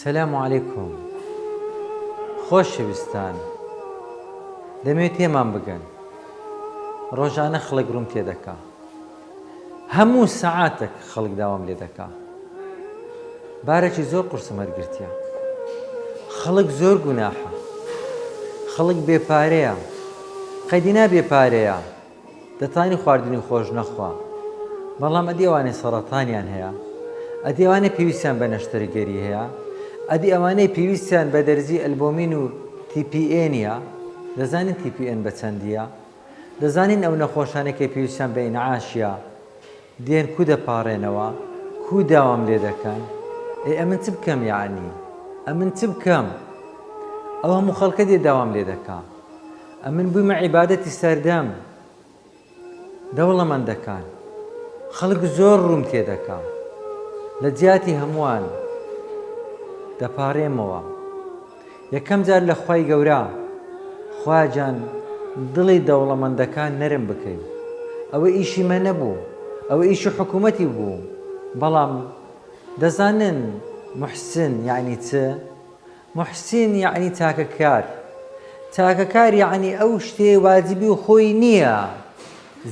سلام علیکم خۆشەویستان دەمەوێت تێمان بگەن ڕۆژانە خەڵک ڕووم تێدەکا هەموو سەعاتێک خەڵک داوام لێ دەکا بارێکی زۆر قورسم هەرگرتیە خەڵک زۆر گوناحە خەڵک بێ پارەیە قەیدینا بێ پارەیە دەتانی خواردنی خۆش نەخوا بەڵام ئەدی ئەوانەی سەڕەتانیان هەیە ئەدی ئەوانەی پێویستیان بە نەشتەرگەری هەیە ئەدی ئەوانەی پێویستیان بە دەرزی ئەلبۆمین و TPN ە دەزانین TPN بە چەندیە دەزانین ئەو نەخۆشانەی کە پێویستیان بە ئینعاشە دێن کو دەپاڕێنەوە کو داوام لێ دەکەن ئەی ئەمن چ بکەم یەعنی ئەمن چ بکەم ئەو هەموو خەڵکە دێ داوام لێ دەکا ئەمن بوویمە عیبادەتی سەردەم دەوڵەمەندەکان خەڵک زۆر ڕووم تێدەکا لە جیاتی هەمووان دەپارێمەوە یەکەم جار لە خوای گەورە خواجان دڵی دەوڵەمەندەکان نەرم بکەی ئەوە ئیشی مە نەبوو ئەوە ئیشی حکوومەتی بوو بەڵام دەزانن محسن یعنی چ محسن یەعنی چاکەکار چاکەکار یەعنی ئەو شتێ واجبی خۆی نییە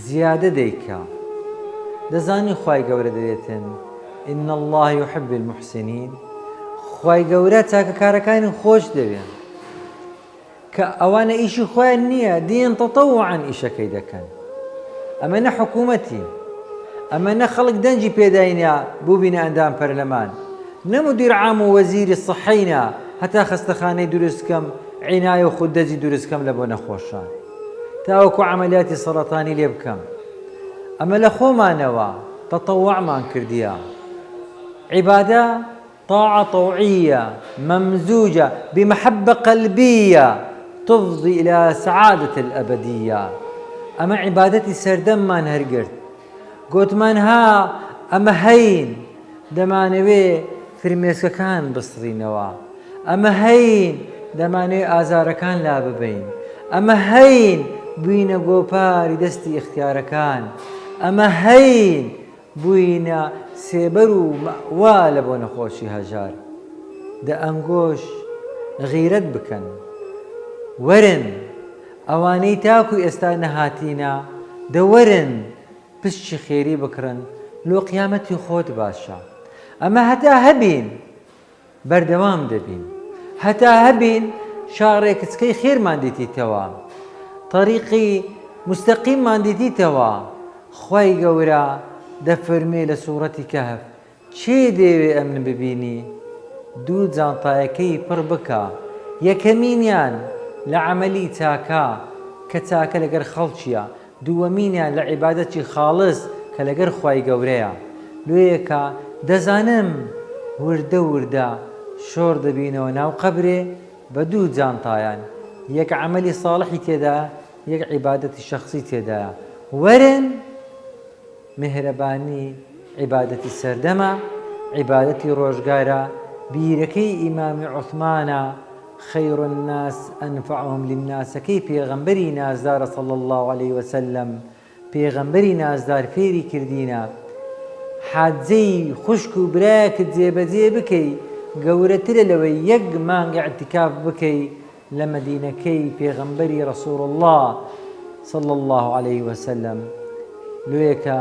زیادە دەیکا دەزانی خوای گەورە دەێتن ان اللە یحب المحسنین خوای گەورە چاکەکارەکانی خۆش دەوێن کە ئەوانە ئیشی خۆیان نییە دێن تەتەوعەن ئیشەکەی دەکەن ئەمە نە حکوومەتی ئەمە نە خەڵک دەنگی پێداینە بووبینە ئەندام پەرلەمان نە مدیر عام و وەزیری سەحەینە هەتا خەستەخانەی دروست کەم عینایە و خودەجی دروست کەم لە بۆ نەخۆشان تاوەکو عەمەلیاتی سەڕەتانی لێ بکەم ئەمە لە خۆمانەوە تەتەوعمان کردیە عیبادە طاعە طوعیە ممزوجە بمحبە قلبیە تفضی الی سعادە الابدیە ئەمە عیبادەتی سەردەممان هەرگرت گۆتمان ها ئەمە هەین دەمانەوێ فرمێسکەکان بسڕینەوە ئەمە هەین دەمانەوێ ئازارەکان لاببەین ئەمە هەین بووینە گۆپاری دەستی ئیختیارەکان ئەمە هەین بووینە سێبەر و مەئوا لە بۆ نەخۆشی هەژار. دە ئەنگۆش غیرەت بکەن. وەرن ئەوانەی تاکو ئێستا نەهاتینە دە وەرن پشکی خێری بکڕن لۆ قیامەتی خۆت باشە. ئەمە هەتا هەبین. بەردەوام دەبین هەتا هەبین شاڕێکچکەی خێرمان دیتیتەوە تەریقی مستەقیممان دیتیتەوە خوای گەورە دەفەرموێ لە سوڕەتی کەهف کێ دەیەوێ ئەمن ببینی دوو جانتایەکەی پڕ بکا یەکەمینیان لە عەمەلی چاکە کە چاکە لەگەر خەڵکیە دووەمینیان لە عیبادەتی خاڵس کە لەگەر خوای گەورەیە لۆیەکە دەزانم وردە وردە شۆڕ دەبینەوە ناو قەبرێ بە دوو جانتایان یەک عەمەلی ساڵحی تێدایە یەک عیبادەتی شەخسی تێدایە وەرن میهرەبانی عیبادەتی سەردەمە، عیبادەتی ڕۆژگارە، بیرەکەی ئیمامی عوثمانە، خیر الناس انفعهم للناسەکەی پێغەمبەری نازدارە صلی اللە علیە وسلم، پێغەمبەری نازدار فێری کردینە حاجەی خوشک و برایەکت جێبەجێ بکەی گەورەترە لەوەی یەک مانگ ئیعتکاف بکەی لە مەدینەکەی پێغەمبەری رسول اللە صلی اللە علیه وسلم لۆیەکە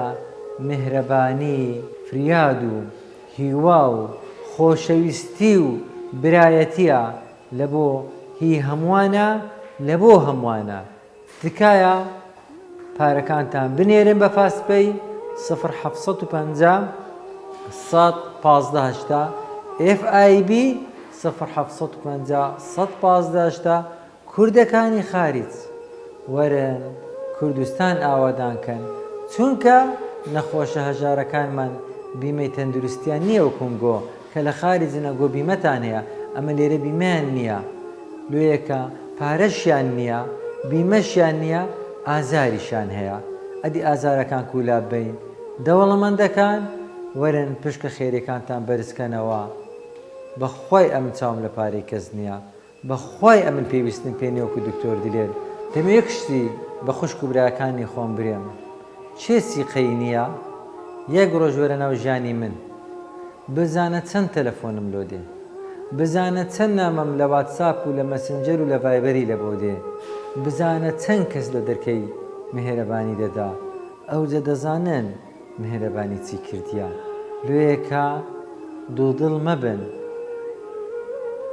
میهرەبانی فریاد و هیوا و خۆشەویستی و برایەتیە لەبۆ هی هەمووانە لەبۆ هەمووانە تکایە پارەکانتان بنێرن بە فاستپەی سفر 750 100 15 هەشتا FIB سفر 750 115 هەشتا کوردەکانی خاریج وەرن کوردستان ئاوادان کەن چونکە نەخۆشە هەژارەکانمان بیمەی تەندروستیان نییە وەکوم گۆ کە لە خاریجن ئەگۆ بیمەتان هەیە ئەمە لێرە بیمەیان نییە لۆیەکە پارەشیان نییە بیمەشیان نییە ئازاریشیان هەیە ئەدی ئازارەکان کو لاببەین دەوڵەمەندەکان وەرن پشکە خێرێکانتان بەرزکەنەوە بەخوای ئەمن چاوم لە پارەی کەس نییە بەخوای ئەمن پێویستم پێ نیە وەکو دکتۆر دلێر دەمەوێ یەک شتی بە خوشک و براکانی خۆم برێم کێ سیقەی نیە یەک ڕۆژ وەرە ناو ژیانی من بزانە چەند تەلەفۆنم لۆ دێ. بزانە چەند نامەم لە واتساپ و لە مەسنجەر و لە ڤایبەری لە بۆ دێ. بزانە چەند کەس لە دەرکەی مهێرەبانی دەدا. ئەوجە دەزانن مهێرەبانی چی کردیە. لۆیەکا دوودڵ مەبن.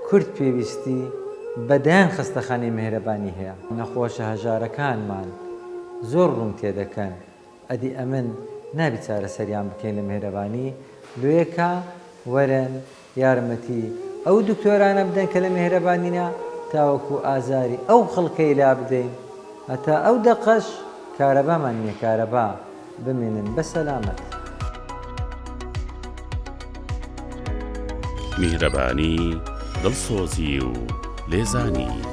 کورد پێویستی بە دەیان خەستەخانەی مهێرەبانی هەیە. نەخۆشە هەژارەکانمان زۆر ڕووم تێدەکەن. ئەدی ئەمن نابی چارەسەریان بکەین لە مێهرەبانی لۆیەکا وەرن یارمەتی ئەو دکتۆرانە بدەن کە لە مێهرەبانینە تاوەکو ئازاری ئەو خەڵکەی لابدەین هەتا ئەو دەقەش کارەبامان نیە کارەبا بمێنن بە سەلامەت. میهرەبانی، دڵسۆزی و لێزانی.